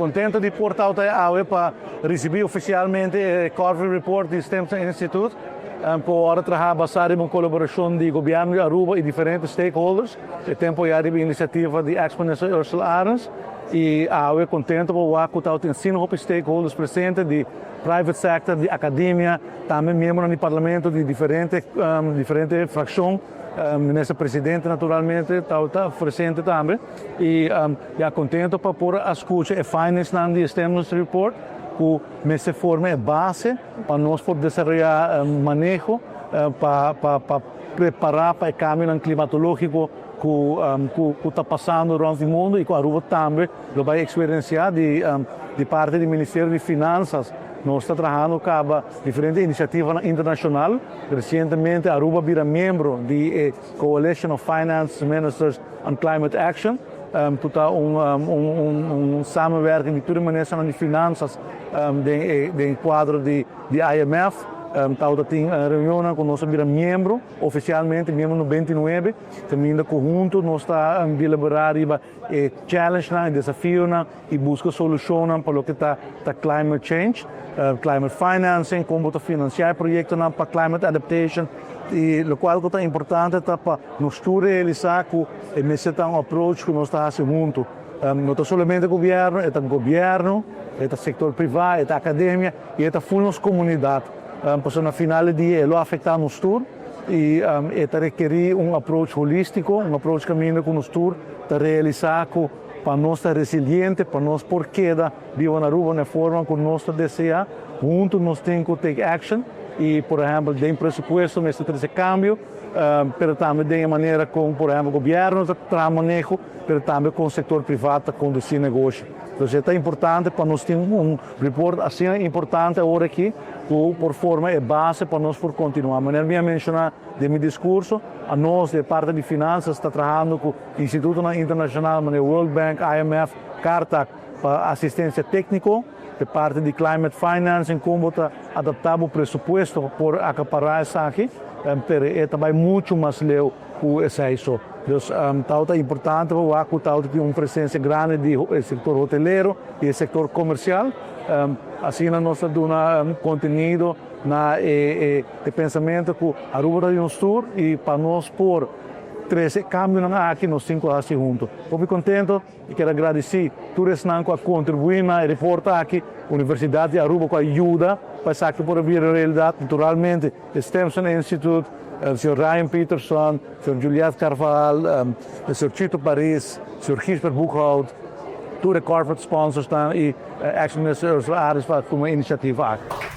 Contento di por ta awe pa ricibi oficialmente e Coffee Report di Stimson Institute. Cu a traha basa riba un colaboracion di gobierno di Aruba y diferente stakeholders. E tempo ya di iniciativa di ex-minister Ursula Arends. Y awe contento pa cu tin asina stakeholders presente di private sector, di academia, tambe miembro di parlamento di diferente fraccion, minister presidente naturalmente ta presente tambe y ya contento pa por scucha e findings di Stimson Report cu mester forma e base pa nos por desaroya maneho pa prepara pa e cambio climatologico cu ta pasando rond mundo y cu Aruba tambe lo bay experiencia. Di parti di Ministerio di Finanzas, nos ta trahando caba diferente iniciativa internacional. Recientemente Aruba a bira miembro di Coalition of Finance Ministers on Climate Action. Ta un samenwerking di tur minister di finanzas den cuadro di IMF. Tin un reunion cu nos a bira miembro, oficialmente miembro 99, tambe hunto nos ta delibera e challenge, e desafio y busca solucion pa loke ta climate change, climate financing, con ta financia proyecto pa climate adaptation, y loke ta importante ta pa nos realisa cu esey ta un approach cu nos ta haciendo hunto. No ta solamente gobierno, ta gobierno, ta sector priva, ta academia y ta full nos comunidad. Pasobra na final di dia, e ta afecta nos tur y ta rekeri un approach holistico, un approach caminda cu nos tur ta realisa cu pa nos ta resiliente, pa nos por keda biba na Aruba na forma cu nos ta desea, hunto nos tin cu take action y, por ehempel, den presupuesto, mester trece cambio, pero tambe di manera con, por ehempel, gobierno ta maneho, pero tambe cu e sector priva ta conduci negoshi. Anto, ta importante pa nos tin un report asina importante awor aki, cu por forma e base pa nos por continua. Manera mi a menciona den mi discurso, anos, di parti di finanzas, ta trahando cu Instituto Internacional, World Bank, IMF, CARTAC, pa asistencia tecnico, di parti di climate financing, con ta adapta e presupuesto pa acapara esaki, pero e tambe mucho mas leu cu esey so. Anto, ta importante pa cu tin un presencia grandi di sector hotelero y sector comercial. Asina nos ta duna contenido na e pensamento cu Aruba ta nos tur y pa nos por trece cambio aki nos tin cu haci hunto. Mi contento y kier gradici tur esnan cu a contribui na e report aki, Universidad di Aruba cu a yuda pa esaki por bira realidad, naturalmente, Stimson Institute, señor Ryan Peterson, señor Juliette Carvajal, señor Chito Paris, señor Gisbert Boekhout, tur e corporate sponsors y ex-minister Ursula Arends pa tuma e iniciativa aki.